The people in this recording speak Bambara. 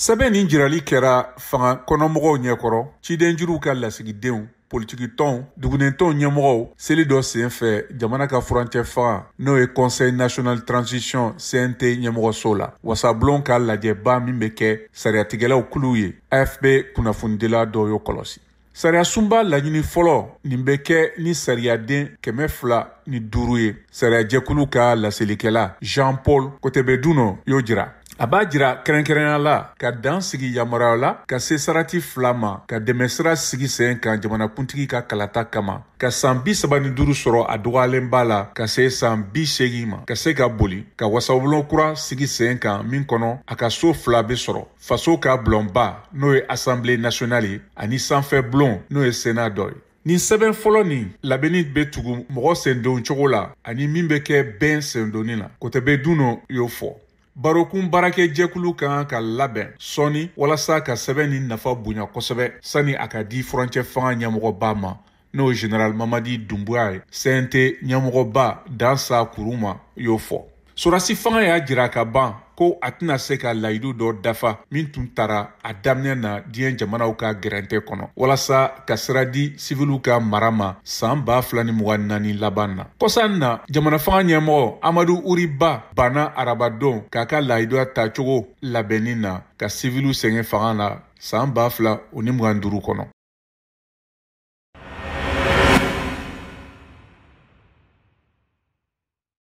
Sɛbɛn nin jirali kɛra fanga kɔnɔmɔgɔw ɲɛkɔrɔ, cidenjuruw ka lasigidenw, politikitɔnw, dugunentɔnw ɲɛmɔgɔw, seli dɔ senfɛ jamana ka furancɛ fanga, n'o ye Conseil national transition CNT ɲɛmɔgɔso la, wasabulon ka lajɛba min bɛ kɛ sariyatigɛlaw kulu ye, AFP kunnafonidila dɔw y'o kɔlɔsi. Sariyasunba laɲini fɔlɔ nin bɛ kɛ ni sariyaden 205 ye, sariyajɛkulu ka laselikɛla Jean Paul Kotebeduno y'o jira. A b'a jira kɛrɛnkɛrɛnya la ka dan sigi yamaruya la ka se sarati 2 ma, ka dɛmɛsira sigi sen kan jamanakuntigi ka kalata kama, ka san 35 sɔrɔ a dɔgɔyalenba la ka se san 80 ma, ka se ka boli ka wasabulon kura sigi sen kan min kɔnɔ a ka so 2 bɛ sɔrɔ, faso ka bulonba n'o ye Assemblée nationale ye ani sanfɛ bulon n'o ye Sénat dɔ ye. Nin sɛbɛn fɔlɔ nin labɛnni bɛ tugu mɔgɔ sendon cogo la ani min bɛ kɛ bɛn sendonni la, Kotebeduno y'o fɔ. Barokun baarakɛjɛkulu ka kan ka labɛn sɔɔni walasa ka sɛbɛn nin nafa bonya kosɛbɛ sani a ka di furancɛ fanga ɲɛmɔgɔba ma, n'o ye Général Mamadi Doumbouya ye, CNT ɲɛmɔgɔba Dansa Kourouma y'o fɔ. Sɔrɔdasi fanga y'a jira ka ban ko a tɛna se ka layidu dɔ dafa min tun tara a daminɛ na diɲɛ jamanaw ka gɛrɛntɛ kɔnɔ walasa ka sira di siviliw ka mara ma san 2024 laban na. Kɔsa na, jamana fanga ɲɛmɔgɔ Amadu Uriba banna arabadon k'a ka layiduya tacogo labɛnni na ka siviliw sɛgɛn fanga la san 2025 kɔnɔ.